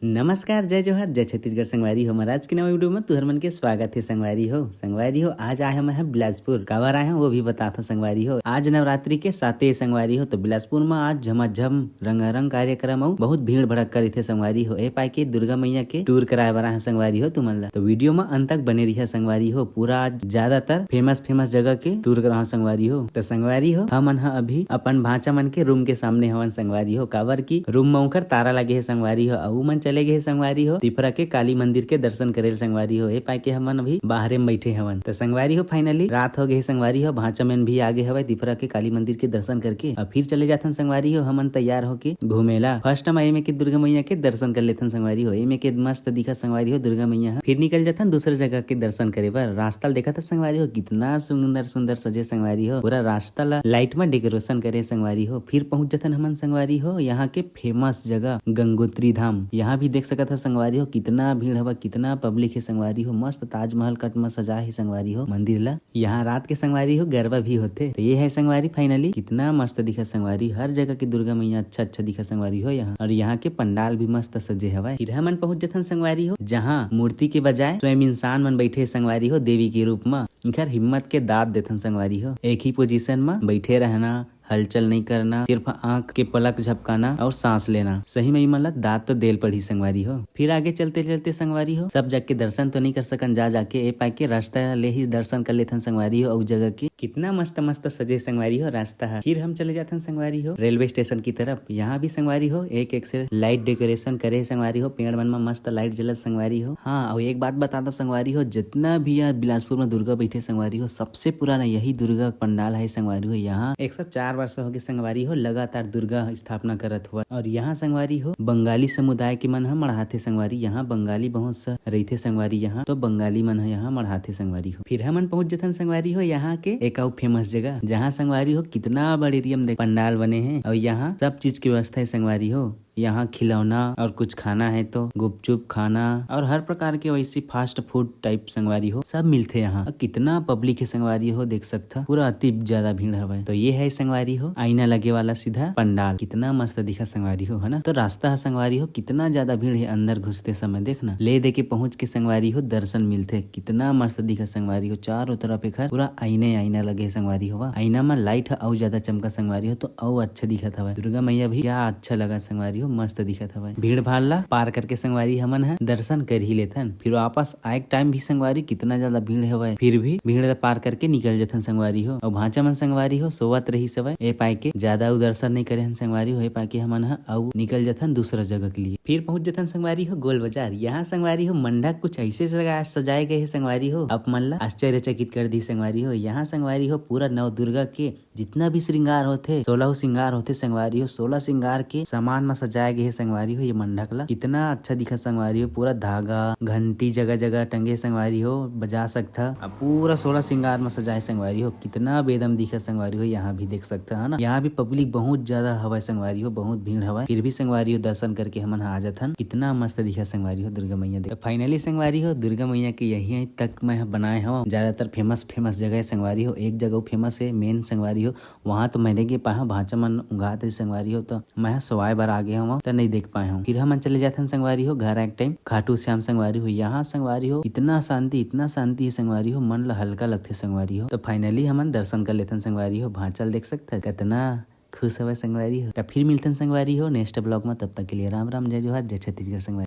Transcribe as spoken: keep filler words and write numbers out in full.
नमस्कार, जय जोहार, जय छत्तीसगढ़ संगवारी हो। हमर आज के नवा वीडियो में तुहर मन के स्वागत हे संगवारी हो। संगवारी हो, आज आए हंव मैं ह बिलासपुर। काबर आए हंव वो भी बतात हंव संगवारी हो। आज नवरात्रि के साते संगवारी हो, तो बिलासपुर में आज झमाझम रंगारंग कार्यक्रम अउ बहुत भीड़ भड़क्का रहिथे संगवारी हो। ए पाए के दुर्गा मैया के टूर कराए बर आए हंव संगवारी हो तुमन ला। तो वीडियो में अंत तक बने रहिहा संगवारी हो। पूरा आज ज्यादातर फेमस फेमस जगह के टूर कराहूं संगवारी हो। तो संगवारी हो, हमन ह अभी अपन भांचा मन के रूम के सामने हवन संगवारी हो, काबर कि रूम में उंकर तारा लगे हे संगवारी हो, अउ मन चले गए हे संगवारी हो तिफरा के काली मंदिर के दर्शन करेल संगवारी हो। ए पाए के हमन अभी बाहरे में बैठे हवन। तो संगवारी हो, finally रात हो गए हे संगवारी हो, भांचा मन भी आ गए हवय तिफरा के काली मंदिर के दर्शन करके। अब फिर चले जाथन संगवारी हो हमन तैयार होके घूमेला। First हम एमे के दुर्गा मैया के दर्शन कर लेथन संगवारी हो। एमे के मस्त दिखत संगवारी हो दुर्गा मैया ह। फिर निकल जाथन दूसरा जगह के दर्शन करे बर। रास्ता ल देखत ह संगवारी हो, कितना सुंदर सुंदर सजे संगवारी हो। पूरा रास्ता ला लाइट में डेकोरेशन करे संगवारी हो। फिर पहुंच जाथन हमन संगवारी हो यहाँ के फेमस जगह गंगोत्री धाम। यहाँ भी देख सकत ह संगवारी हो, कितना भीड़ हवा, कितना पब्लिक हे संगवारी हो। मस्त ताजमहल कट में सजा हे संगवारी हो मंदिर ला। यहाँ रात के संगवारी हो गरबा भी होथे। तो ये है संगवारी, finally कितना मस्त दिखत संगवारी, हर जगह के दुर्गा मैया अच्छा अच्छा दिखत संगवारी हो यहाँ। और यहाँ के पंडाल भी मस्त सजे हवय। फिर हमन पहुंच जथन संगवारी हो, जहाँ मूर्ति के बजाय स्वयं इंसान मन बैठे संगवारी हो देवी के रूप म। इखर हिम्मत के दाद देथन संगवारी हो। एक ही पोजीशन म बैठे रहना, हलचल नहीं करना, सिर्फ आंख के पलक झपकाना और सांस लेना। सही में इमन ला दाद तो देल पड़ही संगवारी हो। फिर आगे चलते चलते संगवारी हो, सब जग के दर्शन तो नहीं कर सकन जा जाके, ए पाए के रास्ता ले ही दर्शन कर लेथन संगवारी हो। अउ जगह के कितना मस्त मस्त सजे संगवारी हो रास्ता ह। फिर हम चले जाथन संगवारी हो रेलवे स्टेशन की तरफ। यहाँ भी संगवारी हो एक एक से लाइट डेकोरेशन करे संगवारी हो, पेड़ मन में मस्त लाइट जलत संगवारी हो। हाँ, और एक बात बता दो संगवारी हो, जितना भी यहाँ बिलासपुर में दुर्गा बैठे संगवारी हो, सबसे पुराना यही दुर्गा पंडाल है संगवारी हो। यहाँ एक सौ चार वर्ष हो गए संगवारी हो लगातार दुर्गा स्थापना करत हुआ। और यहाँ संगवारी हो बंगाली समुदाय के मन ह मढ़ाथे संगवारी। यहाँ बंगाली बहुत सा रहिथे संगवारी यहाँ, तो बंगाली मन ह यहाँ मढ़ाथे संगवारी हो। फिर हमन पहुंच जथन संगवारी हो यहाँ के एक अउ फेमस जगह, जहाँ संगवारी हो कितना बड़े एरिया में देख पंडाल बने हे और यहाँ सब चीज की व्यवस्था है संगवारी हो। यहाँ खिलौना और कुछ खाना है तो गुपचुप खाना और हर प्रकार के वैसी फास्ट फूड टाइप संगवारी हो सब मिलथे यहाँ। और कितना पब्लिक है संगवारी हो, देख सकथा पूरा अति ज्यादा भीड़ हवय। तो ये है संगवारी हो आईना लगे वाला सीधा पंडाल, कितना मस्त दिखा संगवारी हो, है ना। तो रास्ता है संगवारी हो, कितना ज्यादा भीड़ है अंदर घुसते समय। देखना ले दे के पहुंच के संगवारी हो दर्शन मिलथे, कितना मस्त दिखा संगवारी हो। चारों तरफ एखर पूरा आईने आईना लगे हे संगवारी हो, आईना में लाइट ह अउ ज्यादा चमका संगवारी हो, तो अउ अच्छा दिखत हवय। दुर्गा मैया भी क्या अच्छा लगा संगवारी हो, मस्त दिखत हवय। भीड़ भाड़ ला पार करके संगवारी हमन ह दर्शन कर ही लेथन। फिर वापस आए के टाइम भी संगवारी कितना ज्यादा भीड़ हवय, फिर भी भीड़ ला पार करके निकल जथन संगवारी हो। अउ भांचा मन संगवारी हो सोवत रही सवय, ए पाए के ज्यादा अउ दर्शन नहीं करे हन संगवारी हो। ए पाए के हमन ह अउ निकल जथन दूसरा जगह के लिए। फिर पहुंच जथन संगवारी हो गोल बाजार। यहाँ संगवारी हो मंडा कुछ ऐसे सजा-, सजाए गए हे संगवारी हो, आप मन ला आश्चर्यचकित कर दी संगवारी हो। यहाँ संगवारी हो पूरा नव दुर्गा के जितना भी श्रृंगार होथे, सोलह श्रृंगार होथे संगवारी हो, सोलह श्रृंगार के सामान म सजाए गए हे संगवारी हो। ये मंडक ला कितना अच्छा दिखत संगवारी हो, पूरा धागा घंटी जगह जगह टंगे संगवारी हो, बजा सकथा। अब पूरा सोलह श्रृंगार म सजाए संगवारी हो, कितना बेदम दिखत संगवारी हो। यहाँ भी देख सकथा है ना, यहाँ भी पब्लिक बहुत ज्यादा हवय संगवारी हो, बहुत भीड़ हवय। फिर भी संगवारी हो दर्शन करके हमन ह आ जाथन। कितना मस्त दिखत संगवारी हो दुर्गा मैया देख। तो finally संगवारी हो दुर्गा मैया के यही तक मैं ह बनाए हव। ज्यादातर फेमस फेमस जगह हे संगवारी हो, एक जगह फेमस है मेन संगवारी हो, वहाँ तो मैं नहीं गे पाए हव, भांचा मन उंघात रही संगवारी हो, तो मैं ह सोवाए बर आ गे हव, तो नहीं देख पाए हव। फिर हमन चले जाथन संगवारी हो घर एक टाइम खाटू श्याम संगवारी हो। यहाँ संगवारी हो इतना शांति, इतना शांति है संगवारी हो, मन ला हल्का लगथे संगवारी हो। तो finally हमन दर्शन कर लेथन संगवारी हो, भांचा ल देख सकथन कितना खुश हवय संगवारी हो। तो फिर मिलथन संगवारी हो नेक्स्ट ब्लॉग में, तब तक के लिए राम राम, जय जोहार, जय छत्तीसगढ़ संगवारी।